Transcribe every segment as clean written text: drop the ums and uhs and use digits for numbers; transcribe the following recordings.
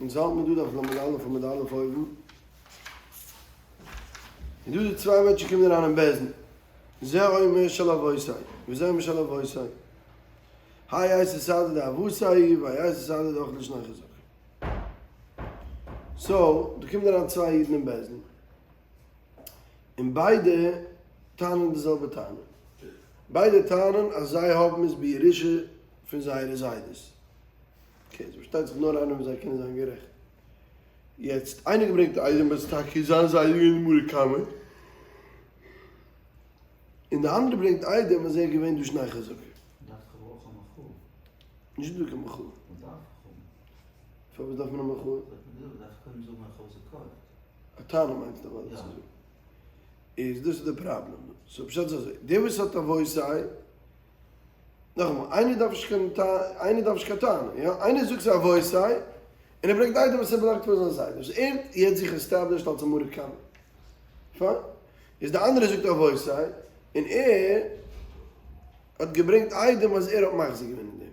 אונז האלט מיר דא דף ל"א עמוד א' אויבן, און דא די צוויי מענטשן קומען אריין אין בית דין, זה אומר של אבותי וזה אומר של אבותי, האי אייתי סהדי דאבותי והאי אייתי סהדי דאכלי שני חזקה. so, דא קומען אריין צוויי אידן אין בית דין, און ביידע טענה'ן די זעלבע טענה, ביידע טענה'ן אז זיי האבן עס בירושה פון זייערע זיידעס. okay, ס'פארשטייט זיך נאר איינער וואס זיי קענען זיין גערעכט. יעצט, איינער געברענגט א איידעם אז טאקע איז זיין זיידע געווען די מרא קמא, און די אנדערע ברענגט איידעם אז ער איז געווען דא שני חזקה. מ'דארף דאך אבער אויך א מחאה. נישט דא קיין מחאה. מ'דארף דאך האבן. פארוואס דארף מען א מחאה? האט מען געזאגט מ'דארף קודם זאגן אז כ'האב עס געקויפט. א טענה מיינסטו אוודאי צו זאגן. איז דאס איז די פראבלעם. so פשט איז אזוי, דער וואס האט א וואויס-איי, נאכאמאל, איינער דארף נישט קיין איינער דארף נישט קיין טענה, יא? איינער זאגט ס'איז א וואויסיי, און ער ברענגט איידעם וואס ער באלאנגט פאר זיין זיידע, וואס ער האט יעצט זיך established אלס א מרא קמא. פיין. איז די אנדערע זאגט א וואויסיי, און ער האט געברענגט איידעם אז ער האט מחזיק געווען אין דעם.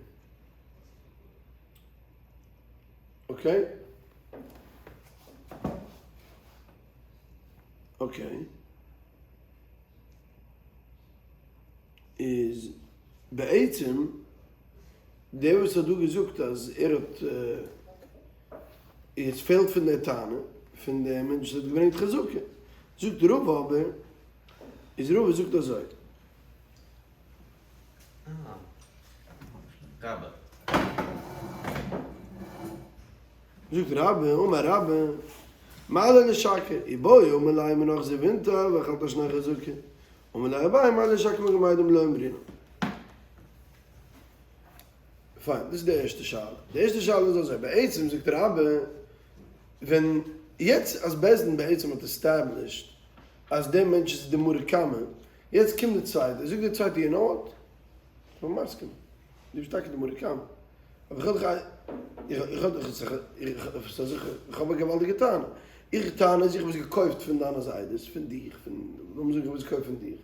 okay? okay. איז בעצם דער וואס האט דא געזאגט אז ער האט עס פעלט פון דער טענה פון דער מענטש וואס האט געברענגט חזקה, זאגט רבא אבער, איז רבא זאגט אזוי. רבה. זאגט רבה, אמר רבה, מעלה לשקר, איבעי אמר ליה מנח זבינתא ואכלת שני חזקה, אמר ליה אביי מה לשקר מקום עדים לא אמרינן. פיין, דאס איז די ערשטע שאלה. די ערשטע שאלה איז אזוי, בעצם זאגט רבה, ווען יעצט אז בית דין בעצם האט established אז דער מענטש איז די מרא קמא, יעצט קומט די צווייטע, זאגט די צווייטע you know what? איך בין מסכים, דו ביסט טאקע די מרא קמא, אבער איך האב דיך א, איך איך האב א געוואלדיגע טענה, איך טענה אז איך האב עס געקויפט פון דיינע זיידעס, פון דיך, פון, לאמיר זאגן איך האב עס געקויפט פון דיך,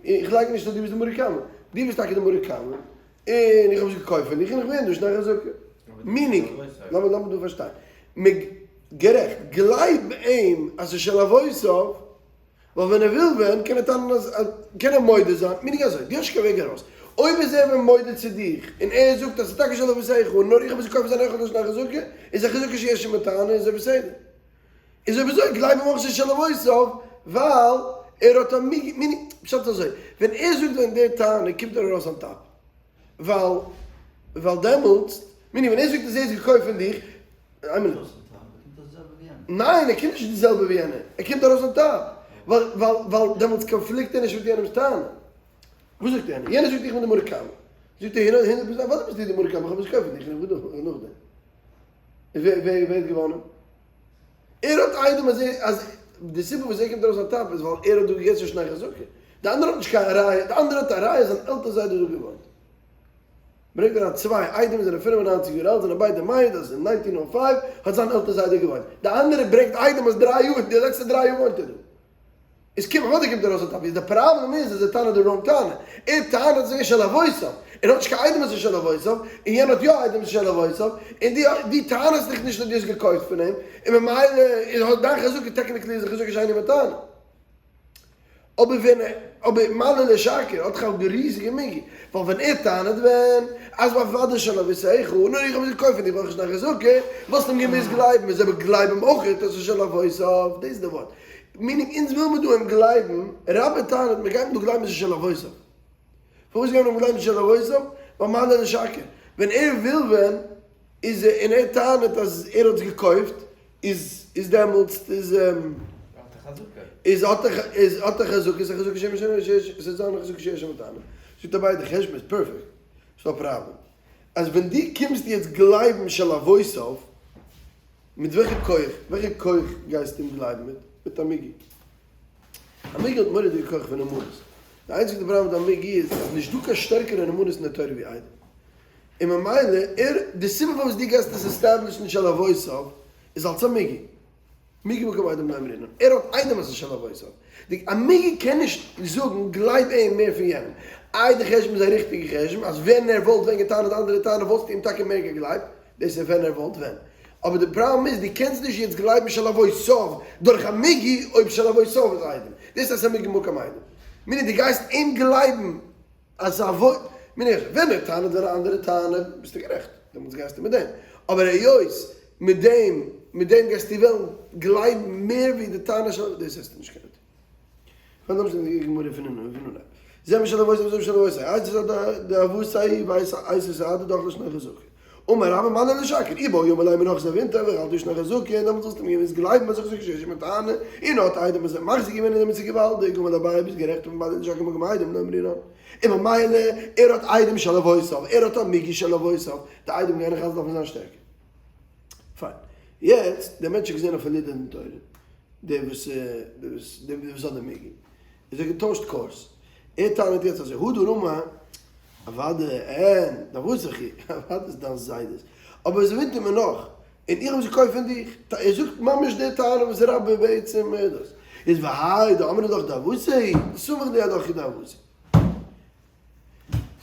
איך לייג נישט אז דו ביסט די מרא קמא, דו ביסט טאקע די מרא קמא, און איך האב עס געקויפט פון דיך און איך בין דא שני חזקה. meaning, לאמיר לאמיר דא פארשטיין, גערעכט, גלייב אים אז ס'איז של אבותיו, ווייל ווען ער וויל ווען קען ער טענה'ן אז קען ער מודה זיין, meaning אזוי, דו האסט נישט קיין וועג ארויס, אויב איז ער ווען מודה צו דיך און ער זאגט אז ס'איז טאקע של אבותיך נאר איך האב עס געקויפט פאר זיין אחד לשנה חזקה, איז א חזקה שיש עמה טענה איז ער בסדר. איז אויב אזוי גלייב אים אויך ס'איז של אבותיו ווייל ער האט א meaning, פשט אזוי, ווען ער זאגט ווען די טענה קומט ער ארויס on top, ווייל ווייל דעמאלטס, meaning ווען ער זאגט אז ער האט עס געקויפט פון דיך, איין מינוט. ניין ער קומט נישט די זעלבע ווי יענער, ער קומט ארויס on top, ווייל ווייל ווייל דעמאלטס conflict ער נישט מיט יענעמס טענה. וואס זאגט יענער? יענער זאגט איך בין די מרא קמא. זאגט ער הונדערט פראצענט אוודאי ביסטו די מרא קמא, איך האב עס געקויפט פון דיך און איך וויל נאכדעם. איז ווער ווער ווער האט געוואנען? ער האט איידעם אז ער אז די סיבה וואס ער קומט ארויס on top איז ווייל ער האט דא געגעסן שני חזקה. די אנדערע האט נישט קיין ראיה, די אנדערע האט א ראיה אז זיין עלטער זיידע האט דא געוואוינט. ברענגט אריין צוויי איידעם זענען 95 יאר אלט זענען ביידע מעיד אז אין 1905 האט זיין עלטער זיידע געוואוינט. די אנדערע ברענגט איידעם אז דריי יאר די לעצטע דריי יאר וואוינט ער דא. איז קומט אוודאי קומט ארויס on top איז די פראבלעם איז אז ער טענה'ט די wrong טענה. ער טענה'ט אז ס'איז של אבותיו. ער האט נישט קיין איידעם אז ס'איז של אבותיו, און יענער האט יא איידעם אז ס'איז של אבותיו, און דו דו טענה'סט דיך נישט אז דו האסט געקויפט פון אים, און ממילא איז האט דיין חזקה technically איז א חזקה שאין עמה טענה. אבער ווען אבער מה לי לשקר האט דאך א ריזיגע מיגו, ווייל ווען ער טענה'ט ווען אז אוודאי של אבותיך, נאר איך האב עס געקויפט פון דיר ווייל איך שני חזקה, וואלסטו אים געמוזט גלייבן, איז אבער גלייב אים אויך אז ס'איז של אבותיו, דאס איז די ווארט. meaning אונז וויל מיר דא אים גלייבן, רבה טענה'ט מיר גייען דא גלייבן ס'איז של אבותיו. פארוואס גייען מיר אים גלייבן ס'איז של אבותיו? ווייל מה לי לשקר. ווען ער וויל ווען איז ער און ער טענה'ט אז ער האט עס געקויפט איז איז דעמאלטס איז איז האט ער איז האט ער חזקה איז א חזקה שם שם איז עס זיין חזקה שיש עמה טענה. זאגט אביי די חשבון איז פערפעקט. ס'איז דא א פראבלעם. אז ווען דו קומסט יעצט גלייבן של אבותיו מיט וועלכע כח, וועלכע כח גייסטו אים גלייבן מיט? מיט א מיגו. א מיגו האט מורא'דיגע כח פון נאמנות. די איינציגסטע פראבלעם מיט א מיגו איז אז נישט דא קיין שטערקערע נאמנות אין די תורה ווי עדים. און ממילא ער, די סיבה פארוואס דו גייסט עס establish ן של אבותיו איז אלס א מיגו. מיגו מקום עדים לא אמרינן. ער האט עדים אז ס'איז של אבותיו. די א מיגו קען נישט זאגן גלייב אים מער פון יענעם. איי די חשבון איז א ריכטיגע חשבון אז ווען ער וואלט ווען געטענה'ט אנדערע טענה וואלסטו אים טאקע מער געגלייבט. דאס איז ווען ער וואלט ווען. אבער די פראבלעם איז דו קענסט נישט יעצט גלייבן של אבותיו דורך א מיגו אויב של אבותיו איז עדים. דאס הייסט א מיגו מקום עדים. מיינט דו גייסט אים גלייבן אז אבות, מיין איך, ווען ער טענה'ט ווען א אנדערע טענה, ביסטו גערעכט, דעמאלטס גייסטו מיט דעם. אבער היות מיט דעם, מיט דעם גייסטו וועלן גלייבן מער ווי די טענה של, דאס וועסטו נישט קענען טון. פאר דעם שטייט אין די גמרא פון און פון אנהייב. זה משל אבות וזה משל אבות. הייסט עס אז די אבות האי ווייס הייסט עס אז די דאך נישט נאך חזקה. אמר רבא מאן דלא שקר, אי בעי אמר ליה מנח זב אונטער ואכלתי שני חזקה, דעמאלטס זאלסטו מיר געוויס גלייבן אז איך זאג שיש מיט טענה, און האט איידעם אז ער מחזיק געווען אין דעם איז געוואלדיג, אמר אביי ביסט גערעכט אמר מאן דלא שקר מקום איידעם לא אמרינן. און ממילא ער האט עדים של אבותיו, ער האט א מיגו של אבותיו, די עדים גייען נאך אלץ דארפן זיין שטערקער. פיין. יעצט, דער מענטש האט געזען אויף א לידער אין תורה, דער וואס דער וואס דער וואס האט די מיגו, איז ער געטוישט קורס. ער טענה'ט יעצט אזוי, הא דרמא, אוואדע, אין, דאבותיך, אוואדע איז דיין זיידעס, אבער עס וואונדערט מיר נאך, און איך האב עס געקויפט פון דיך, ער זאגט ממש די טענה וואס רבי בעצם דאס איז והאי דאמרי דאך דאבותיך, סמוך דידך דאבותיך.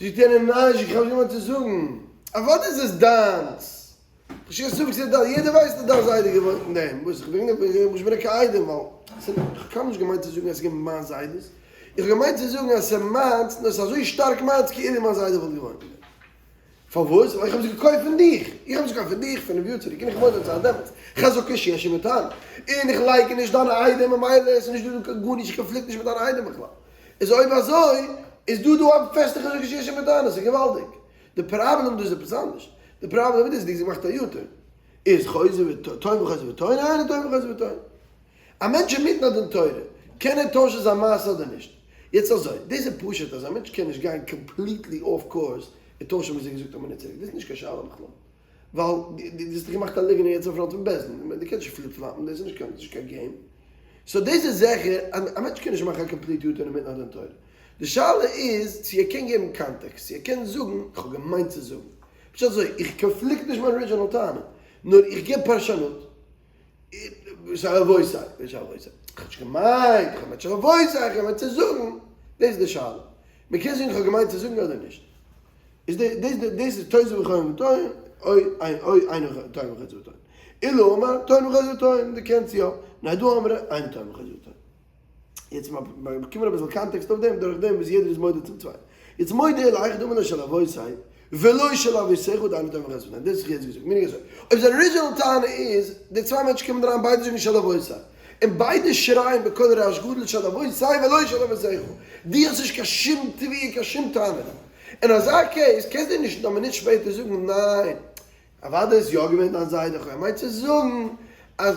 זאגט יענער ניין איך האב נישט געמיינט צו זאגן, אוודאי איז עס דיינס, איך האב נישט קיין ספק ס'איז דיינס, יעדער ווייסט אז דיין זיידע געוואוינט אין דעם, וואס איך בין איך בין קיין איידעם ווייל ס'איז איך האב קיינמאל נישט געמיינט צו זאגן אז ס'איז געווען מיין זיידעס, איך האב געמיינט צו זאגן אז ס'איז מיינס נאר ס'איז אזוי שטארק מיינס כאילו מיין זיידע וואלט געוואוינט אין דעם. פארוואס? ווייל איך האב עס געקויפט פון דיך! איך האב עס געקויפט פון דיך פינף יאר צוריק און איך וואוין דארט זייט דעמאלטס. חזקה שיש עמה טענה. און איך לייקן נישט דיינע עדים ממילא עס איז נישט דא דא גארנישט איך קאנפליקט נישט מיט דיינע עדים בכלל. איז אויב אזוי איז דא דא א פעסטע חזקה שיש עמה טענה. ס'איז געוואלדיג. די פראבלעם דא איז עפעס אנדערש. די פראבלעם איז דו האסט געמאכט א יו-טורן. איז חוזר וטוען וחוזר וטוען, אינו טוען וחוזר וטוען. א מענטש אינמיטן א דין תורה, קען ער טוישן זיין מעשה אדער נישט? יעצט אזוי, דאס איז פשוט אז א מענטש קען נישט גיין completely off course און טוישן וואס ער האט געזאגט א מינוט צוריק, דאס איז נישט קיין שאלה בכלל, ווייל דו האסט דאך געמאכט א ליגנט יעצט אין פראנט פון בית דין, דו קענסט נישט flip flop ן, דאס איז נישט קיין game. so דאס איז זיכער אז א מענטש קען נישט מאכן א complete U-turn אינמיטן א דין תורה. די שאלה איז צו ער קען געבן context, צו ער קען זאגן, איך האב געמיינט צו זאגן. פשוט אזוי, איך קאנפליקט נישט מיין original טענה, נאר איך געב פרשנות. של אבותי, של אבותי. איך האב נישט געמיינט, איך האב געמיינט של אבותי, איך האב געמיינט צו זאגן, דאס איז די שאלה. מען קען זאגן איך האב געמיינט צו זאגן אדער נישט. איז די דאס די דאס איז תוס' וחוים וטוען, אוי איין אוי איין טוען וחוזר וטוען. אלא אמר טוען וחוזר וטוען, דו קענסט יא. נאר דא אמר אינו טוען וחוזר וטוען. יעצט באקומען אביסל context אויף דעם, דורך דעם וואס יעדער איז מודה צום צווייטן. יעצט מודה עליך דאמר לא של אבותי ולא של אבותיך דאינו טוען וחוזר וטוען, דאס האב איך יעצט געזאגט, מיינונג אזוי, אויב זיין original טענה איז, די צוויי מענטשן קומען אריין ביידע זאגן של אבותי, און ביידע שרייען בקול רעש גדול של אבותי ולא של אבותיך, דו האסט נישט קיין שום תביעה קיין שום טענה דא. אין אזא case קענסטו נישט א מינוט שפעטער זאגן ניין, אוודאי איז יא געווען דיין זיידע, כ'האב געמיינט צו זאגן אז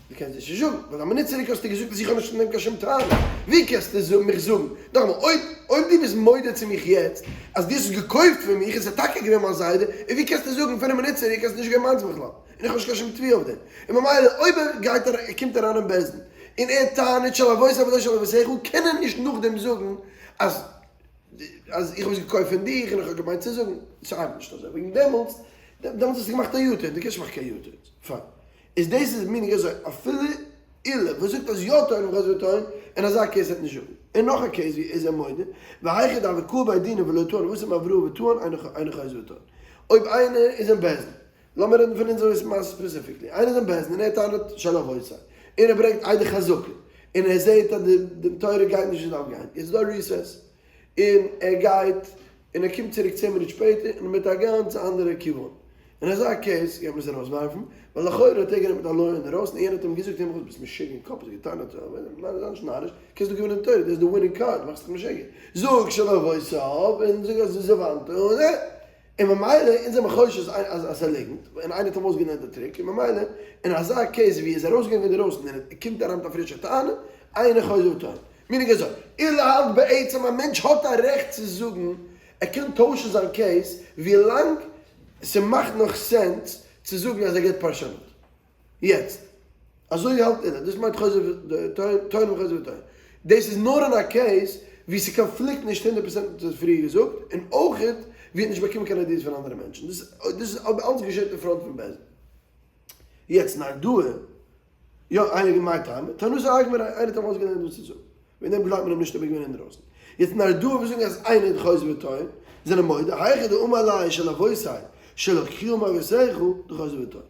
דו קענסט דאס נישט זאגן, ווייל א מינוט צוריק האסטו געזאגט אז איך האב נישט פון דעם קיין שום טענה, ווי קענסטו מיך זאגן? נאכאמאל, אויב אויב דו ביסט מודה צו מיך יעצט אז דו האסט עס געקויפט פון מיך און ס'איז טאקע געווען מיין זיידע, און ווי קענסטו זאגן פינף מינוט צוריק אז ס'איז נישט געווען מיינס בכלל, און איך האב נישט קיין שום תביעה אויף דעם? און ממילא אויב ער גייט ער קומט אריין אין בית דין און ער טענה'ט של אבותי ולא של אבותיך, קען ער נישט נאכדעם זאגן אז אז איך האב עס געקויפט פון דיך און איך האב געמיינט צו זאגן, ס'ארבעט נישט אזוי, וועגן דעמאלטס, דעמאלטס האסטו געמאכט א U-turn, דו קענסט נישט מאכן קיין U-turns, פיין. איז דאס איז meaning אזוי, אפילו עולא וואס זאגט אז יא טוען וחוזר וטוען, אין אזא case וועט נישט זאגן. און נאך א case ווי איז ער מודה, והיכא דהוה קאי בי דינא ולא טעין ואתא מר אברהם וטען אינו חוזר וטוען. אויב איינער איז אין בית דין, לאמיר רעדן פון אונזער מעשה specifically, איינער איז אין בית דין און ער טענה'ט של אבותי, און ער ברענגט עדי חזקה, און ער זעהט אז די דין תורה גייט נישט ווי ס'דארף גיין, יעצט איז דא א recess, און ער גייט, און ער קומט צוריק צען מינוט שפעטער און מיט א גאנץ אנדערע כיוון. אין אזא case גייט מען עס ארויסווארפן, ווייל לכאורה האט ער גערעדט מיט א לויער אינדערויסן און יענער האט אים געזאגט הער מיך אויס ביסט משוגע אין קאפ האסט געטענה'ט ניין זיי נישט נאריש, קענסט דא געווינען דין תורה, דאס איז די winning card, מאכסט דיך משוגע, זאג של אבותיו און זאג אז ס'איז הבנת און און ממילא אונז זעמער חושש אז אז ער ליגנט, און איינער האט אים אויסגעלערנט די trick, און ממילא אין אזא case ווי ער איז ארויסגעגאנגען אינדערויסן און ער קומט אריין מיט א פרישע טענה, אינו חוזר וטוען. meaning אזוי, עולא האלט בעצם א מענטש האט א רעכט צו זאגן, ער קען טוישן זיין case ווילאנג ס'מאכט נאך sense צו זאגן אז ער געבט פרשנות. יעצט, אזוי האלט עולא, דאס מיינט חוזר טוען וחוזר וטוען. דאס איז נאר אין א case ווי ס'קאנפליקט נישט הונדערט פראצענט מיט וואס האט פריער געזאגט, און אויכעט ווי ער האט נישט באקומען קיין ideas פון אנדערע מענטשן. דאס דאס איז אלץ געשעט אין פראנט פון בית דין. יעצט נהרדעא, יא איינער געמיינט טעם, טענות אגמר, איינער האט אים אויסגעלערנט וואס צו זאגן. וועגן דעם גלייבט מען אים נישט אויב ער איז געווען אינדרויסן. יעצט נהרדעא וואס זאגן אז איינער איז חוזר וטוען, זענען מודה, היכא דאמר ליה של אבותי שלקחוה מאבותיך, דחוזר וטוען.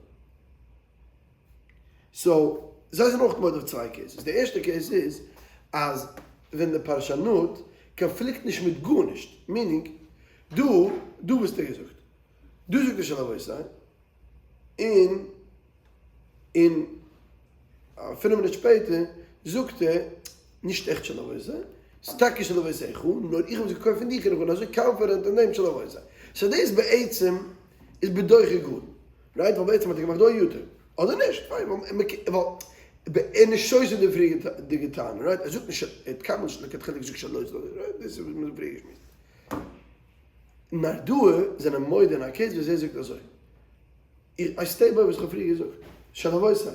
so זיי זענען אויך מודה אויף צוויי cases. די ערשטע case איז אז ווען די פרשנות קאנפליקט נישט מיט גארנישט, meaning דא דא וואס האט ער געזאגט? דא זאגט ער של אבותי און און פינף מינוט שפעטער זאגט ער נישט עכט של אבותי, ס'איז טאקע של אבותיך, נאר איך האב עס געקויפט פון דיך און איך בין אזוי confident אין דעם של אבותי. so דאס בעצם איז בדוחק גדול, right? ווייל בעצם האט ער געמאכט דא א U-turn. אדער נישט, פיין, ווייל ער איז נישט סותר די פריערדיגע טענה, right? ער זאגט נישט, ער האט קיינמאל נישט לכתחילה געזאגט שלא זאל, right? דאס איז וואס מ'האט פריער געשמועסט. נהרדעא זענען מודה אין א case וואס ער זאגט אזוי, איך I stay by וואס איך האב פריער געזאגט, של אבותי,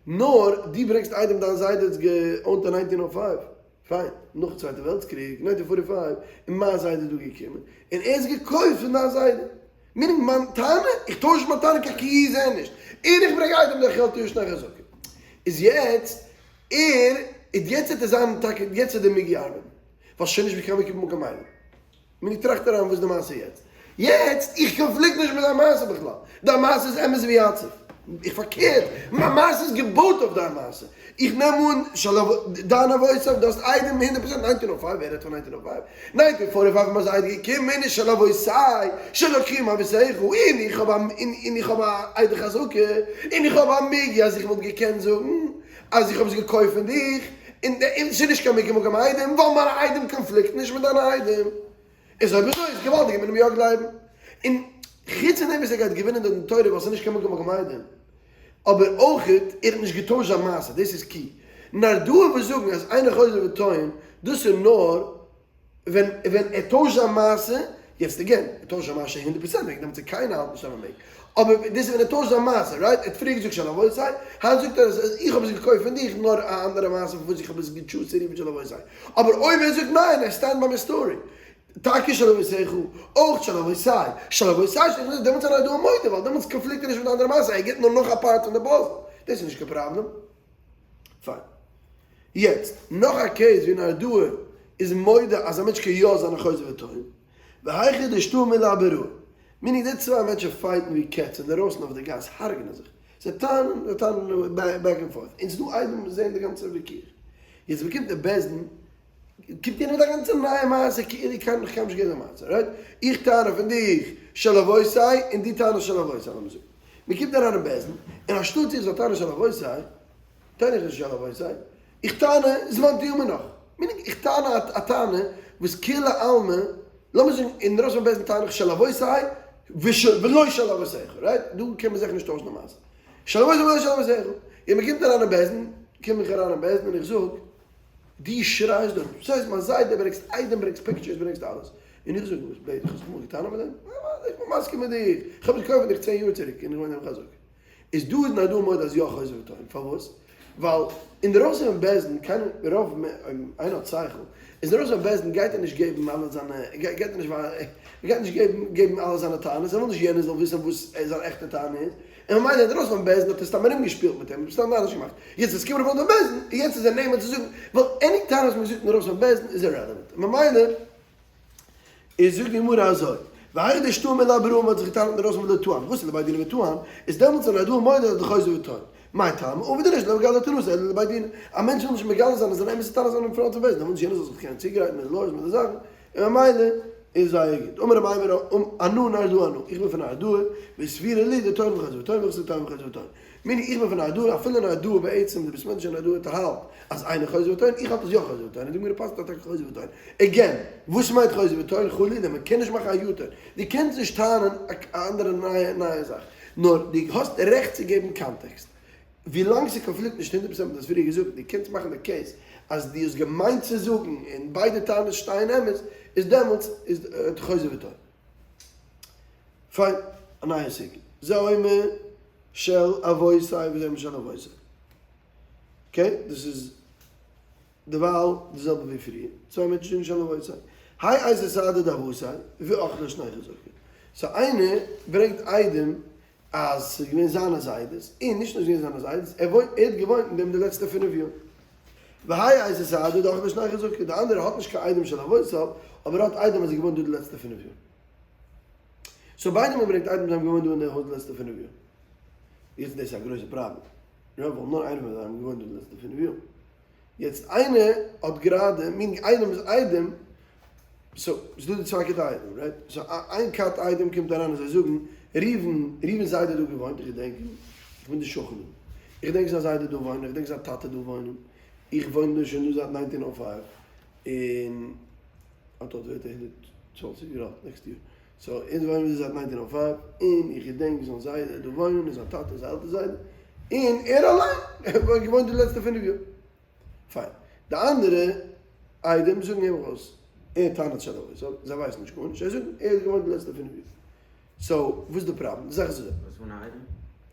נאר דו ברענגסט עדים דיין זיידע האט עס גע-own ט אין 1905, פיין, נאכן צווייטע וועלטס קריג, 1945, איז מיין זיידע דא געקומען, און ער האט עס געקויפט פון דיין זיידע. meaning מיין טענה, איך טויש מיין טענה קיין כי זה נישט, און איך ברענג עדים דאכילתיה שני חזקה. איז יעצט, ער, איז יעצט וועט ער זיין טאקע, יעצט וועט דער מיגו ארבעטן, ווייל שוין נישט ווי קיין מקום מיילער. meaning טראכט אריין וואס איז די מעשה יעצט. יעצט, איך קאנפליקט נישט מיט דיין מעשה בכלל. דיין מעשה איז אמת ויציב. איך פארקערט, מיין מעשה איז געבויט אויף דיין מעשה. איך נעם אן שלב דיין אבותיו, דו האסט עדים הונדערט פראצענט, nineteen oh five, ווער רעדט פון nineteen oh five? nineteen forty five איז מיין זיידע געקומען און של אבותי שלקחו מאבותיך, און איך האב א און איך האב א עדה חזקה, און איך האב א מיגו אז איך וואלט געקענט זאגן אז איך האב עס געקויפט פון דיך, און ס'איז נישט קיין מקום מקום עדים, ווייל מיינע עדים קאנפליקטן נישט מיט דיינע עדים. איז אויב אזוי איז געוואלדיג און מען אים יא גלייבן. און חוץ פון דעם וואס ער גייט געווינען די דין תורה ווייל ס'איז נישט קיין מקום מקום עדים, אבער אויך ער האט נישט געטוישט זיין מעשה, דאס איז קי. נהרדעא וואס זאגן אז אינו חוזר וטוען, דאס איז נאר ווען ווען ער טוישט זיין מעשה, יעצט again, ער טוישט זיין מעשה הונדערט פראצענט וועגן דעם האט זיך קיינער האלט נישט אז מען מעג, אבער דאס איז ווען ער טוישט זיין מעשה, right? ער האט פריער געזאגט של אבותי, היינט זאגט ער אז איך האב עס געקויפט פון דיך, נאר א אנדערע מעשה פון וואס איך האב עס גע choose ט צו רופן של אבותי. אבער אויב ער זאגט ניין, I stand by my story, טאקע של אבותיך, אויך של אבותי, של אבותי של אבותי, דעמאלטס איז נהרדעא מודה, ווייל דעמאלטס קאנפליקט ער נישט מיט די אנדערע מעשה, ער גיבט נאר נאך א part פון די פאזל, דאס איז נישט קיין פראבלעם. פיין. יעצט, נאך א case ווי נהרדעא איז מודה אז א מענטש קען יא זיין א חוזר וטוען, והיכא דאשתעי מילי אבראי, meaning די צוויי מענטשן fight ן ווי קעץ אינדערויסן אויף די גאס, הרג'נען זיך, זיי טענה'ן, זיי טענה'ן back and forth, און ס'איז דא עדים וואס זעען די גאנצע וויכוח. יעצט באקומט דער בית דין, קומט יענער מיט א גאנצע נייע מעשה כאילו איך קען נאך קיינמאל נישט געהערט די מעשה, right? איך טענה פון דיך של אבותי און דו טענה'סט של אבותי, לאמיר זאגן. מען קומט אריין אין בית דין, און אנשטאט איך זאל טענה'ן של אבותי, טענה איך נישט של אבותי, איך טענה זמן תיאום נאך. meaning איך טענה א טענה וואס כולי עלמא, לאמיר זאגן אין ראש בית דין טענה איך של אבותי ולא של אבותיך, right? דא קען מען זיכער נישט טוישן די מעשה. של אבותי ולא של אבותיך. און מען קומט אריין אין בית דין, קום איך אריין אין בית דין און איך זאג, דו שרייסט דארט, וואס הייסט מיין זיידע, ברענגסט עדים, ברענגסט pictures, ברענגסט אלעס. און איך זאג, וואס בעט איך, האסט אמאל געטענה'ט מיט דעם? איך בין מסכים מיט דיר, איך האב עס געקויפט פון דיך צען יאר צוריק און איך וואוין אין חזקה. איז דא איז נהרדעא מודה אז יא חוזר וטוען, פארוואס? ווייל אינדערויסן אין בית דין קיינער רוב אויב איינער האט שכל איז אינדערויסן אין בית דין גייט ער נישט געבן אלע זיינע גייט ער נישט גייט נישט געבן געבן אלע זיינע טענות ער וויל נישט יענער זאל וויסן וואס זיין עכטע טענה איז און ממילא אינדערויסן ביים בית דין האט ער סתם ארומגעשפילט מיט אים סתם נאריש געמאכט יעצט עס קומט ארויף ביים בית דין און יעצט איז ער נאמן צו זאגן ווייל any טענה וואס מען זאגט אינדערויסן ביים בית דין איז irrelevant ממילא איז זאגט די גמרא אזוי, והיכא דאשתעי מילי אבראי האט זיך געטענה'ט מיט ראזענבערג די טוען, וואס איז לבית דין וטוען, איז דעמאלטס איז נהרדעא מודה אז די חוזר וטוען, מאי טעמא, עביד ריש לא מגלה טענתו אלא לבית דין, א מענטש וויל נישט מגלה זיין אז זיין אמת'ע טענות זענען אין פראנט פון בית דין, ער וויל נישט יענער זאל זיך קענען צוגרייטן מיט די lawyers מיט די זאכן, און ממילא איז זייער גוט. אמר רבי מיימר אנא נהרדעא אנא, איך בין פון נהרדעא, וסבירא לי דטוען וחוזר וטוען וחוזר טוען וחוזר וטוען. meaning איך בין פון נהרדעא, אפילו נהרדעא בעצם די בית מדרש אין נהרדעא האלט אז אינו חוזר וטוען, איך האלט אז יא חוזר וטוען, און די גמרא פסק'נט אז טאקע חוזר וטוען. again, וואס מיינט חוזר וטוען? חלילה, מען קען נישט מאכן א U-turn, דו קענסט נישט טענה'ן א אנדערע נייע נייע זאך, נאר דו האסט רעכט צו געבן context, ווילאנג ס'קאנפליקט נישט הונדערט פראצענט מיט וואס פריער געזאגט, דו קענסט מאכן די case אז דו האסט געמיינט צו זאגן און ביידע טענות שטייען אמת, איז דעמאלטס איז חוזר וטוען. פיין, א נייע סוגיא. זה אומר של אבותי וזה אומר של אבותי. okay, דאס איז דערווייל די זעלבע ווי פריער. צוויי מענטשן זאגן של אבותי. האי אייתי סהדי דאבותי ואכלי שני חזקה. so איינער ברענגט עדים אז ס'איז געווען זיינע זיידעס, און נישט נאר ס'איז געווען זיינע זיידעס, ער וואוינט, ער האט געוואוינט אין דעם די לעצטע פינף יאר. והאי אייתי סהדי דאכלי שני חזקה, די אנדערע האט נישט קיין עדים של אבותיו, אבער ער האט עדים אז ער האט געוואוינט דא די לעצטע פינף יאר. so ביידע האבן געברענגט עדים זיי האבן געוואוינט דא אין די הויז די לעצטע פינף יאר. יעצט דאס איז א גרויסע פראבלעם. יא, ווייל נאר איינער פון זיי האבן געוואוינט דא די לעצטע פינף יאר. יעצט איינער האט גראדע, meaning איינעמ'ס איידעם, so ס'איז דא די צוויי כת עדים, right? So איין כת עדים קומט אריין און זיי זאגן, ראובן, ראובן'ס זיידע האט דא געוואוינט, איך געדענק אים, איך בין די שכן דא, איך געדענק זיין זיידע דא וואוינען, איך געדענק זיין טאטע דא וואוינען, איך וואוין דא שוין דא זייט nineteen oh five, און אט אט ווערט ער 120 יאר אלט next יאר, so אונז וואוינען דא זייט nineteen oh five, און איך געדענק זיין זיידע דא וואוינען, און זיין טאטע און זיין עלטער זיידע, און ער אליין האט געוואוינט די לעצטע פינף יאר. פיין. די אנדערע עדים זאגן אים ארויס, ער טענה'ט שוין ארויס, so זיי ווייסן נישט גארנישט, זיי זאגן ער האט געוואוינט די לעצטע פינף יאר. So וואס איז די פראבלעם? די זאך איז אזוי. וואס פאר אן איידעם?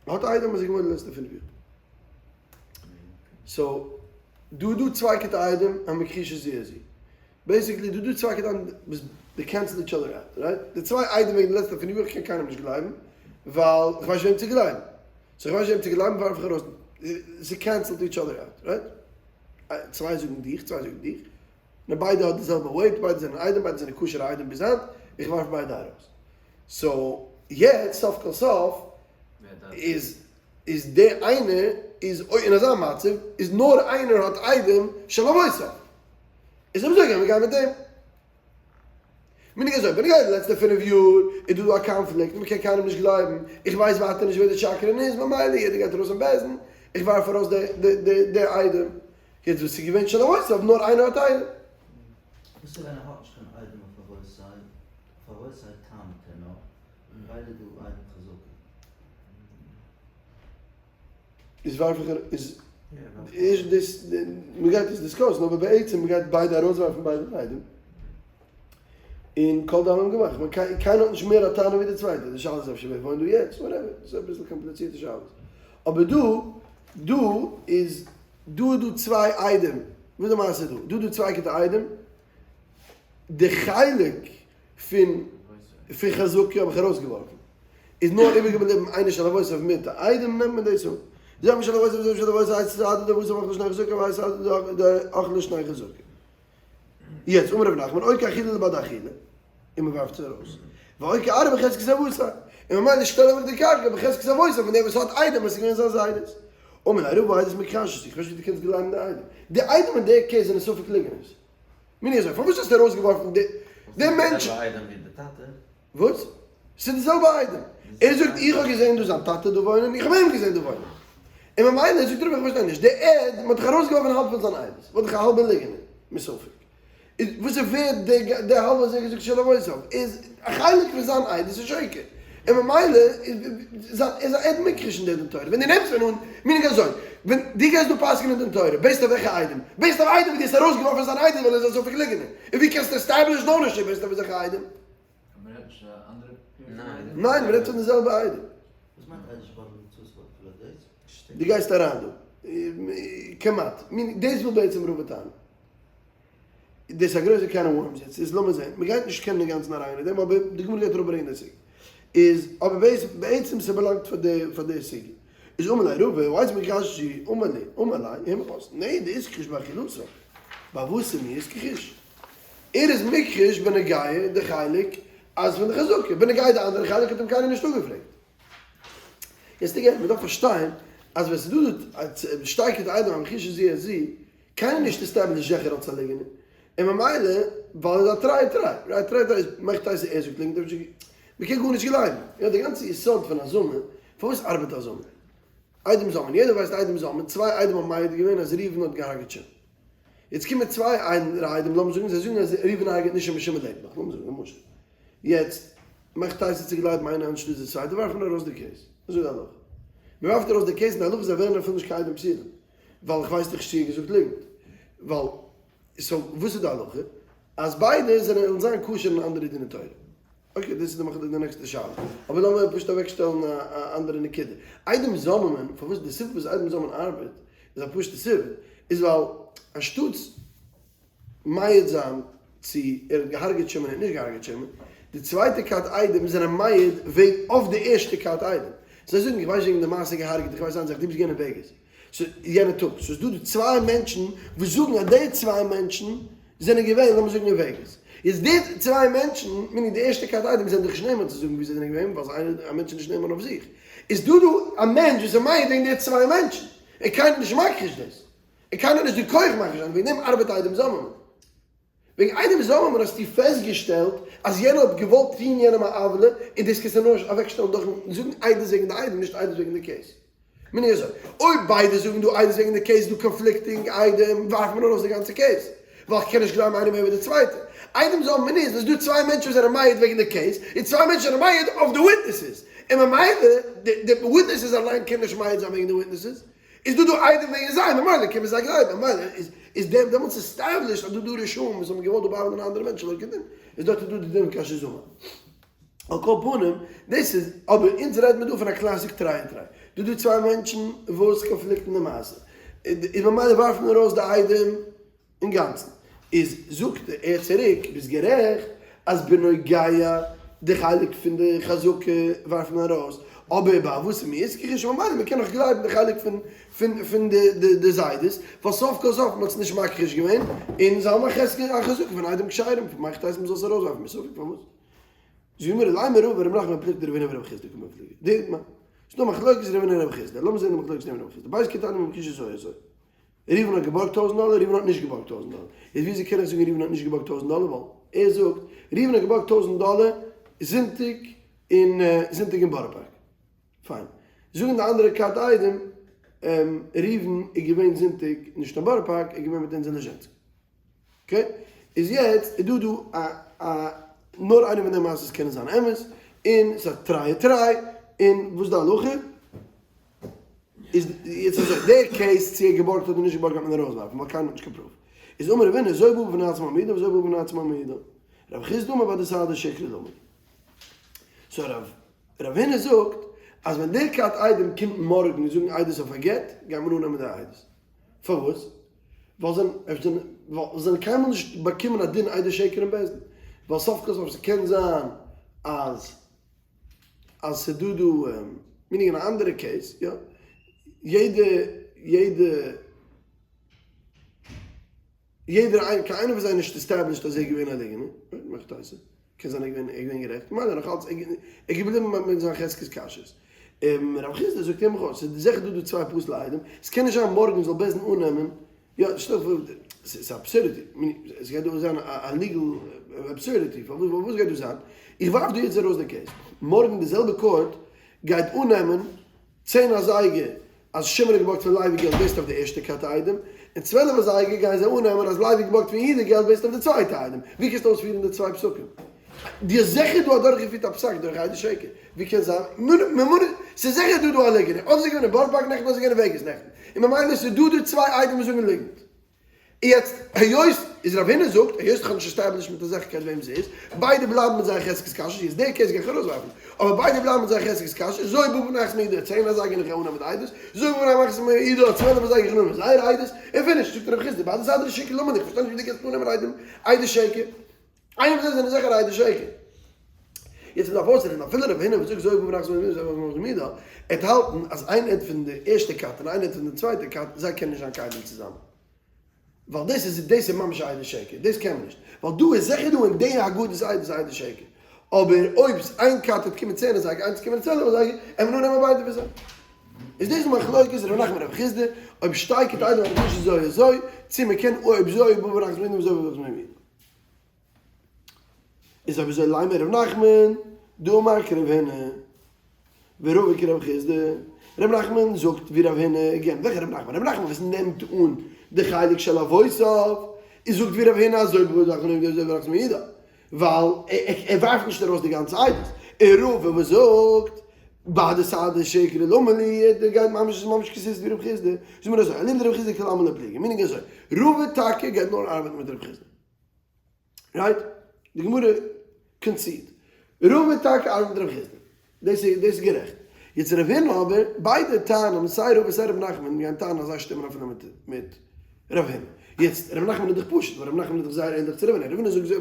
האט עדים אז ער געוואוינט די לעצטע פינף יאר. So דא איז דא צוויי כת עדים המכחישין זה את זה. Basically דא דא צוויי כת עדים וואס they cancel each other out, right? די צוויי עדים וועגן די לעצטע פינף יאר איך קען קיינעם נישט גלייבן, ווייל איך ווייס נישט וועם צו גלייבן. So איך ווייס נישט וועם צו גלייבן ווארף איך ארויס. ס'קענסלט each other out, right? צוויי זאגן דיך, צוויי זאגן דיך. נאר ביידע האט די זעלבע weight, ביידע זענען עדים, ביידע זענען כשר'ע עדים ביז היינט, איך ווארף ביידע ארויס. So יעצט סוף כל סוף איז איז דער איינער איז אין אזא מצב איז נאר איינער האט עדים של אבותיו. איז אויב אזוי גייען מיר גיין מיט דעם. מנהג אזוי, בנוגע די לעצטע פינף יאר איז דא דא א קאנפליקט און מ'קען קיינעם נישט גלייבן, איך ווייס ווייטער נישט ווער די שקרן איז, ממילא יעדער גייט ארויס אין בית דין, איך ווארף ארויס די עדים. יעצט וואס איז געווען של אבותיו, נאר איינער האט עדים. וואס איז ווען ער האט נישט קיין עדים אויף אבותיו, אויף אבותיו טענה'ט ער נאר, און ביידע דא עדים חזקים. איז ווארף איך איז איז דאס מ'גייט עס דיסקאסן אבער בעצם מ'גייט ביידע ארויסווארפן ביידע עדים און כל דאלים גבר כ'מיין קיינער האט נישט מער א טענה ווי די צווייטע די שאלה איז אפשר ווער וואוינט דא יעצט whatever ס'איז אביסל קאמפליצירטע שאלות אבער דא דא איז דא איז דא צוויי עדים וואס איז די מעשה דא דא איז דא צוויי כת עדים די חלק פון פון חזקה האב איך ארויסגעווארפן, איז נאר איבערגעבליבן איינער של אבותיו מיט א איידעם נעמט מען דאס אן. זיי האבן של אבותיו זיי האבן של אבותיו הייסט עס אדער דער וואס אויך לשני חזקה ווייסט אדער דער אויך לשני חזקה. יעצט אמר רב נחמן אוי כאכילה לבד אכילה און מען ווארפט עס ארויס. ואוי כארעא בחזקת אבותיו און ממילא שטעל איך די קרקע בחזקת אבותיו פון דעם וואס האט איידעם וואס איז געווען זיין זיידעס. אמר ליה רבא עדות מכחשות איך ווייס נישט ווי דו קענסט גלייבן די עדים. די עדים אין די case זענען ספק ליגנערס. מיני אזוי, פארוואס האסטו ארויסגעווארפן די די מענטש? ס'איז די זעלבע איידעם ווי די טאטע. וואס? ס'איז די זעלבע איידעם. ער זאגט איך האב געזען דא זיין טאטע דא וואוינען, איך האב אים געזען דא וואוינען. און ממילא זאגט רבי איך פארשטיי נישט, די עד, מ'האט דאך ארויסגעווארפן האלב פון זיין עדות, וואלט דאך א האלבע ליגענער, מספק. איז וואס איז ווערד די די האלבע וואס ער האט געזאגט של אבותיו, איז א חלק פון זיין עדות איז שקר. און ממילא איז איז א עד מוכחש אין די דין תורה. ווען דו נעמסט ווען אן מנהג אזוי, ווען דו גייסט דא פסק'נען דין תורה, based אויף וועלכע עדים? Based אויף עדים ווי דו האסט ארויסגעווארפן זיין עדות ווייל ער איז א ספק ליגענער. און ווי קענסטו establish ן ownership based אויף אזעלכע עדים? מ'רעדט נישט א אנדערע ניין, מ'רעדט פון די זעלבע עדים. וואס מיינט עדות שבטל מצוות אפילו דאס? דו גייסט אריין דא. כמעט. דאס וויל בעצם רבא טענה'ן. דאס איז א גרויסע can of worms יעצט איז לאמיר זעהן, מ'גייט נישט קענען אינגאנצן אריין אין דעם אבער די גמרא גייט אראפברענגען די סוגיא, איז אבער בעצם ס'באלאנגט פאר די פאר די סוגיא, איז אמר ליה רבא ווייסט מיר קשיא אמר ליה אמר ליה הם פאסט נע די איז באכילותו ביי וואס איז מיר איז כחיש ער איז מכחיש בנוגע די חלק אז פון די חזקה בנוגע די אנדערע חלק האט אים קיינער נישט אפגעפרעגט. יעצט again מ'דארף פארשטיין אז ווען ס'איז דא דא שטארקע עדים המכחישין זה את זה קיינער נישט establish זיכער אלס א ליגענער, און ממילא ווייל ער איז א תרי תרי, right תרי תרי איז מאכט אויס ער זאגט ליגנט אפשר מ'קען גארנישט גלייבן, יא די גאנצע יסוד פון הזמה, פארוואס ארבעט הזמה? עדים זוממין, יעדער ווייסט עדים זוממין, צוויי עדים האבן מעיד געווען אז ראובן האט געהארגעט שמעון, יעצט קומען צוויי עדים לאמיר זאגן זיי זאגן אז ראובן הרגעט נישט שמעון שמעון לעבט נאך, לאמיר זאגן למשל, יעצט מאכט אויס צו גלייבן איינער אנשטאט די צווייטע ווארפט מען ארויס די case, אזוי די הלכה, מ'ווארפט ארויס די case און די הלכה איז זיי ווערן אפילו נישט קיין עדים פסולים. ווייל איך ווייס דאך נישט צו ער האט געזאגט ליגנט, ווייל so וואס איז די הלכה? אז ביידע זענען וועלן זיין כשר אין אנדערע דיני תורה. Okay דאס איז די די נעקסטע שאלה. אבער לאמיר פשוט אוועק שטעלן א אנדערע נקודה. עדים זוממין, פארוואס די סיבה וואס עדים זוממין ארבעט, איז א פשוטע סיבה, איז ווייל אנשטאטס מעיד זיין צו ער האט געהארגעט שמעון און נישט געהארגעט שמעון, די צווייטע כת עדים זענען מעיד וועגן אויף די ערשטע כת עדים. זיי זאגן איך ווייס וועגן די מעשה געהארגעט, איך ווייס איין זאך, דו ביסט געווען אין וועגאס. ס'איז יענע טאג, ס'איז דא די צוויי מענטשן וואס זאגן אז די צוויי מענטשן זענען געווען, לאמיר זאגן אין וועגאס. יעצט די צוויי מענטשן, meaning די ערשטע כת עדים זענען דאך נישט נאמן צו זאגן וואו זיי זענען געווען, ווייל איינער, א מענטש איז נישט נאמן אויף זיך. איז דא דא א מענטש וואס איז מעיד וועגן די צוויי מענטשן. און קיינער נישט מכחיש דאס, און קיינער האט נישט די כח מכחיש זיין, וועגן דעם ארבעט עדים זוממין. וועגן עדים זוממין האסטו פעסטגעשטעלט אז יענער האט געוואלט טוהן יענעם א עוולה, און דאס קענסטו נאר אוועקשטעלן דורכן זאגן עדות וועגן די עדים נישט עדות וועגן די case. מיין איך אזוי, אויב ביידע זאגן דא עדות וועגן די case דא conflicting עדים ווארפט מען ארויס די גאנצע case, ווייל כ'קען נישט גלייבן איינער מער ווי די צווייטע. עדים זוממין איז ווען ס'דא צוויי מענטשן וואס זענען מעיד וועגן די case, און צוויי מענטשן זענען מעיד אויף די witnesses, און ממילא די witnesses אליין קען נישט מעיד זיין וועגן די witnesses, איז דא דא עדים וועגן זיי, ממילא קען מען זיי גלייבן, ממילא איז דעם דעמאלטס established אז דא דא רשעים וואס האבן געוואלט דא בא'עוול'ן אנדערע מענטשן שלא כדין, איז דארט איז דא די דין כאשר זמם. על כל פנים, דאס איז, אבער אונז רעדן מיר דא פון א classic תרי ותרי, דא דא צוויי מענטשן וואס קאנפליקטן די מעשה, איז ממילא ווארפט מען ארויס די עדים אינגאנצן. איז זאגט ער צוריק, ביסט גערעכט אז בנוגע די חלק פון די חזקה ווארפט מען ארויס, אבער ביי וואס מי איז ממילא מען קען נאך גלייבן די חלק פון פון פון די די די זיידעס, ווייל סוף כל סוף מען האט עס נישט מכחיש געווען, און זיי האבן א חזקה א חזקה פון עדים כשרים, מאכט הייסט מען זאל עס ארויסווארפן, מספק פארוואס? זאגט די גמרא, לימא רבא ורב נחמן פלוגתא דרב הונא ורב חסדא קמיפלגי, דוגמא, ס'דא מחלוקת רב הונא און רב חסדא, לאמיר זען די מחלוקת רב הונא און רב חסדא, בית קטנים האבן קיש אזוי אזוי. ראובן האט געבארגט טויזנט דאלער, ראובן האט נישט געבארגט טויזנט דאלער. איז וויאזוי קען איך זאגן ראובן האט נישט געבארגט טויזנט דאלער? ווייל ער זאגט, ראובן האט געבארגט טויזנט דאלער זונטאג אין זונטאג אין בארא פארק. פיין. זאגן די אנדערע כת עדים, ראובן איז געווען זונטאג נישט אין בארא פארק, ער איז געווען מיט אונז אין ליזשענסק. okay? איז יעצט איז דא דא א א נאר איינע פון די מעשות קענען זיין אמת, און ס'איז א תרי ותרי, און וואס איז די הלכה? איז יעצט אזוי, די case צו ער געבארגט אדער נישט געבארגט גייט מען ארויסווארפן ווייל קיינער האט נישט קיין proof. איז אמר רב הונא זו באה בפני עצמה מעידה וזו באה בפני עצמה מעידה. רב חסדא אמר בהדי סהדי שקרי למה לי. so רב רב הונא זאגט אז ווען דער כת עדים קומט מארגן זאגן עדות אויף א גט גייט מען אננעמען די עדות. פארוואס? ווייל זיי ווייל זיי האבן קיינמאל נישט באקומען א דין עדות שקר אין בית דין. ווייל סוף כל סוף ס'קען זיין אז אז ס'דא דא, meaning אין א אנדערע case, יא, יעדע, יעדע, יעדער איינער, קיין איינער פון זיי איז נישט established אז ער איז געווען א ליגענער, מאכט תוס', קען זיין ער איז געווען, ער איז געווען גערעכט, ממילא נאך אלץ, ער איז געבליבן מיט זיין חזקת כשרות. רב חסדא זאגט אים אויך, ס'איז זיכער דא דא צוויי פסול'ע עדים, ס'קען נישט זיין מארגן זאל בית דין אננעמען יא, שטעל דיך פאר, ס'איז א absurdity, עס גייט דא זיין א legal absurdity, פארוואס גייט דא זיין? איך ווארף דא יעצט ארויס די case, מארגן די זעלבע court גייט אננעמען 10 אזייגער אז שמעון האט געבארגט פון לוי געלט based אויף די ערשטע כת עדים, און 12 אזייגער גייען זיי אננעמען אז לוי האט געבארגט פון יהודה געלט based אויף די צווייטע עדים, ווי קענסטו אויספירן די צוויי פסקים? דו האסט זיכער דא אדורכגעפירט א פסק דורך עדי שקר, ווי קען זיין? ס'איז זיכער דא דא א ליגענער, אדער איז ער געווען אין בארא פארק נעכטן אדער איז ער געווען אין וועגאס נעכטן, און ממילא ס'איז דא דא צוויי עדים וואס זאגן ליגנט. יעצט היות איז רב הונא זאגט, היות איך האב נישט established מיט א זיכערקייט וועם ס'איז, ביידע בלייבן מיט זייער חזקת כשרות, יעצט די case גיי איך ארויסווארפן, אבער ביידע בלייבן מיט זייער חזקת כשרות, זו באה בפני עצמה מעידה צען אזייגער נאך אננעמען די עדות, זו באה בפני עצמה מעידה 12 אזייגער נאך אננעמען זייער עדות, און finish, זאגט רב חסדא, בהדי סהדי שקרי למה לי, איך פארשטיי נישט ווי דו קענסט אננעמען עדים עדי שקר. איינער פון זיי זענען זיכער עדי שקר. יעצט מ'דארף אויסרעכענען אפילו רב הונא וואס זאגט זו באה בפני עצמה מעידה זו באה בפני עצמה מעידה, ער האט האלטן אז איין עד פון די ערשטע כת און איין עד פון די צווייטע כת זיי קענען נישט זיין כלים צוזאמען. ווייל דאס איז דאס איז ממש א עדי שקר, דאס קען מען נישט. ווייל דא איז זיכער דא אין די הגדות עדות עדי שקר. אבער אויב איין כת האט קומען צען אזייגער איינס קומען 12 אזייגער, ער מען אננעמען ביידע פון זיי. איז דאס מחלוקת ר' נחמן רב חסדא, אויב שתי כת עדים האט נישט אזוי אזוי, צו מען קען אויב זוי באה בפני עצמה מעידה וזו באה בפני עצמה מעידה. איז אויב אזוי לימא ר' נחמן דאמר כרב הונא ורבא כרב חסדא, ר' נחמן זאגט ווי רב הונא, again וועלכע ר' נחמן? ר' נחמן וואס נעמט אן די חלק של אבותיו, איז זאגט ווי רב הונא אזוי באה בפני עצמה מעידה וזו באה בפני עצמה מעידה, ווייל ער ווארפט נישט ארויס די גאנצע עדות, און רבא וואס זאגט בהדי סהדי שקרי למה לי, ער גייט ממש איז ממש כסית ווי רב חסדא, זאגט מיר אזוי, אליבא דרב חסדא כולי עלמא לא פליגי, meaning אזוי, רבא טאקע גייט נאר ארבעטן מיט רב חסדא. right? די גמרא concede. רבא טאקע ארבעט מיט רב חסדא. דאס איז דאס איז גערעכט. יעצט רב הונא אבער, ביידע טענה'ן, סיי רבא סיי רב נחמן, גייען טענה'ן אז זיי שטימען אפילו מיט מיט רב הונא. יעצט, ר' נחמן איז דאך פשוט, ווייל ר' נחמן איז דאך זייער ענליך צו ר' הונא. ר' הונא זאגט זוי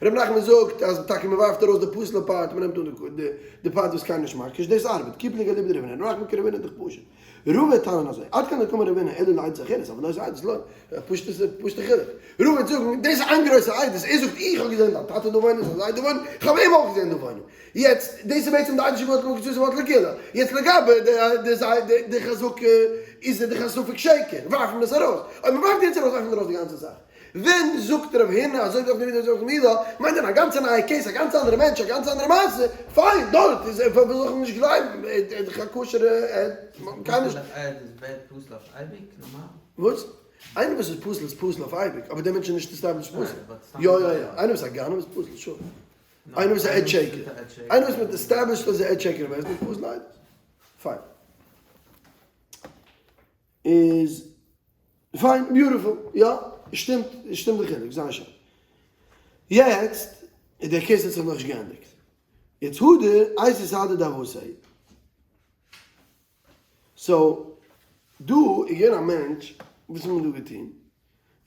ר' נחמן זאגט אז טאקע מען ווארפט ארויס די פסול'ע part, מען נעמט אן די part וואס קיינער נישט מכחיש, דאס ארבעט, כי פליגא אליבא דרב הונא, ר' נחמן כרב הונא איז דאך פשוט. רבא טענה'ן אזוי, עד כאן לא קאמר רב הונא אלא לעדות אחרת, אבל לא עדות לא, פשוט'ע חילוק. רבא וועט זאגן, דאס איז איין גרויסע עדות, ער זאגט איך האב געזען דיין טאטע דא וואוינען, זיין זיידע וואוינען, איך האב אים אויך געזען דא וואוינען. יעצט, דאס איז בעצם די עדות שבבטל מקצתו ובטל כולה. יעצט לגבי די חזקה, איז דאך א ספק שקר, ווארפט מען עס ארויס. אויב מען ווארפט יעצט ארויס ווארפט מען ארויס די גאנצע זאך. ווען זאגט רב הונא אזוי דארף מען ווידער זאגן מילה, מיינט דען א גאנצע נייע case, א גאנץ אנדערע מענטש, א גאנץ אנדערע מעשה, פיין, דארט איז ער, פארוואס זאל איך אים נישט גלייבן, ער איז דאך א כשר'ע עד, קיינער נישט. עד איז ווערט פסול אויף אייביג, נארמאל? וואס? איינער וואס איז פסול איז פסול אויף אייביג, אבער דער מענטש איז נישט established פסול. יא יא יא, איינער וואס איז א גנב איז פסול, sure. איינער וואס איז א עד שקר, איינער וואס מ'האט established אז ער איז עד שקר, איז פסול אייביג. פיין. איז פיין, beautiful, יא, שטימט, שטימט די חילוק, זייער שיין. יעצט, דער case האט זיך נאכנישט געענדיגט. יעצט הדר, אייתי סהדא דאבותיה. so, דא איז געווען א מענטש, וואס האט מען דא געטון?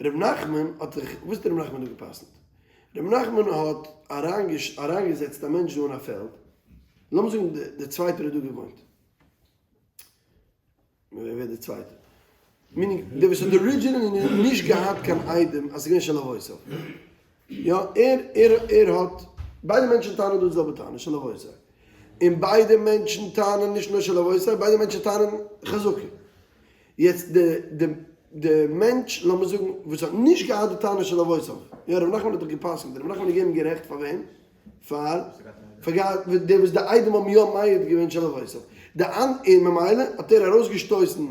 ר' נחמן האט זיך, וואס האט ר' נחמן דא גע'פסק'נט? ר' נחמן האט אריינגעזעצט א מענטש דא אין א פעלד, לאמיר זאגן דער צווייטער האט דא געוואוינט, ווער איז דער צווייטער? meaning דער וואס האט originally נישט געהאט קיין איידעם אז ס'איז געווען של אבותיו. יא, ער ער ער האט, ביידע מענטשן טענה'ן דא די זעלבע טענה, של אבותיו. און ביידע מענטשן טענה'ן נישט נאר של אבותיו, ביידע מענטשן טענה'ן חזקה. יעצט די די די מענטש לאמיר זאגן וואס האט נישט געהאט די טענה של אבותיו, יא ר' נחמן האט דאך גע'פסק'נט, ר' נחמן האט געגעבן גערעכט פאר וועם? פאר פאר דער וואס די עדים האבן יא מעיד געווען של אבותיו, די אנ און ממילא האט ער ארויסגעשטויסן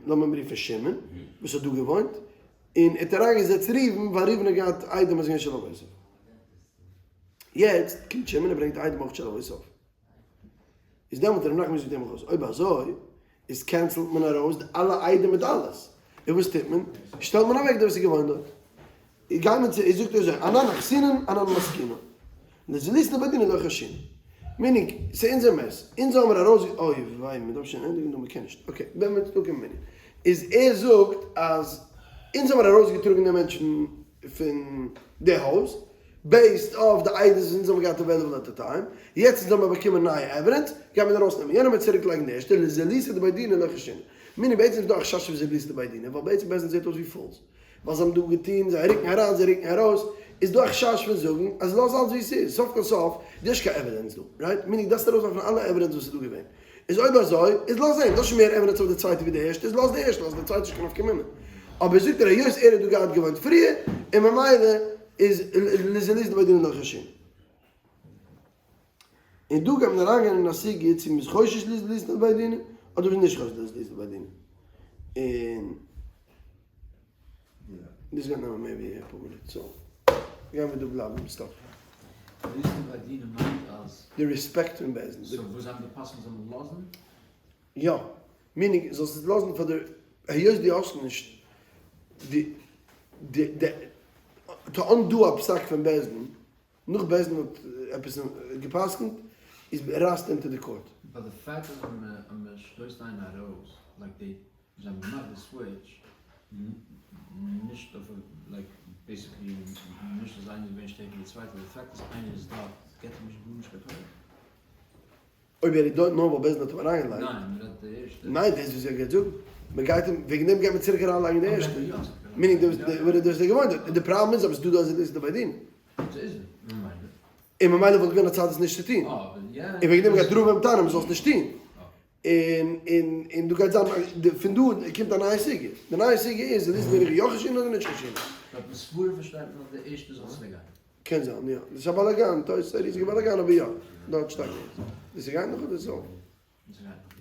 לאמיר אים רופן שמעון וואס האט דא געוואוינט, און ער האט אריינגעזעצט ראובן ווייל ראובן האט געהאט עדים אז געווען של אבותיו. יעצט קומט שמעון און ברענגט עדים אויך של אבותיו. איז דעמאלט ר' נחמן זאגט אים אויס אויב אזוי איז cancel ט מען ארויס די אלע עדים מיט אלעס, און וואס טוט מען? שטעלט מען אוועק דער וואס איז געוואוינט דארט. גייט מען צו, ער זאגט אזוי, אנן אחסינן אנן מסקינן, לזילותא דבי דינא לא חיישינן. meaning, ס'איז אונזער mess, אונז האמיר ארויס, אוי וויי, מען דארף שוין ענדיגן דא, מען קען נישט, okay, ווען מען צדקה מנין. איז ער זאגט אז אונז האמיר ארויסגעטראגן די מענטשן פון די הויז, based אויף די עדות וואס אונז האבן געהאט available at the time, יעצט אונז האבן באקומען נייע evidence, גייט מען ארויסנעמען יענעם און צוריק לייגן די ערשטע, לזילותא דבי דינא לא חיישינן. meaning בעצם איז דא א חשש פון זילותא דבי דינא, ווייל בעצם בית דין זעט אויס ווי fools, ווייל זיי האבן דא געטון, זיי רוקן אריין, זיי רוקן ארויס, איז דא א חשש פון זאגן אז לאז אלץ ווי ס'איז, סוף כל סוף, דו האסט קיין evidence דא, right? meaning דארפסט ארויסווארפן אלע evidence וואס איז דא געווען. איז אויב אזוי, איז לאז אים, דו האסט שוין מער evidence אויף די צווייטע ווי די ערשטע, איז לאז די ערשטע, לאז די צווייטע נישט קיין נפקא מינה. אבער זאגט ער היות ער האט דא געהאט געוואוינט פריער, און ממילא איז לזילותא דבי דינא לא חיישינן. און דא גייט מען אריינגיין אין א סוגיא צו מ'איז חושש לזילותא דבי דינא אדער מ'איז נישט חושש לזילותא דבי דינא. און דאס גייט נעמען מער ווי אפאר מינוט, so גייען מיר דא בלייבן, stop. לזילותא דבי דינא מיינט אז. די respect פון בית דין. so וואס זיי האבן גע'פסק'נט זאל מען לאזן? יא, meaning זאלסט עס לאזן פאר די, היות דו האסט נישט די די די to undo א פסק פון בית דין, נאך בית דין האט עפעס גע'פסק'נט, איז רייסט אונטער די court. but די fact אז מען שטויסט איינער ארויס, like די זיי האבן געמאכט די סוויטש נישט אויף like basically נישט אז איינער איז געווען שטערקער ווי די צווייטע, די fact אז איינער איז דארט געבט אים נישט גארנישט קיין כח. אויב ער איז דארט נאר ווייל בית דין האט אים אריינגעלייגט. ניין, מען רעדט די ערשטע. ניין, דאס וואס ער גייט זאגן. מען גייט אים, וועגן דעם גייט מען צוריק אריינלייגן די ערשטע. meaning דער וואס איז געוואוינט דארט. די פראבלעם איז אבער ס'איז דא דא אז עס איז די בית דין. און ממילא וואלט געווען א צד עס נישט צו טון. און וועגן דעם גייט רבא אים טענה'ן מ'זאל עס נישט טון. און און און דא גייט זיין פון דא קומט א נייע סוגיא. די נייע סוגיא איז איז דאס יא חיישינן אדער נישט חיישינן. באט מסברא פארשטייט מען אז די ערשטע זאל צוריק גיין. קען זיין יא. דאס איז א באלאגאן, תוס' א ריזיגע באלאגאן אבער יא, דארט שטייט דאס. דאס גייט נאך אדער ס'איז אויף? דאס גייט נאך.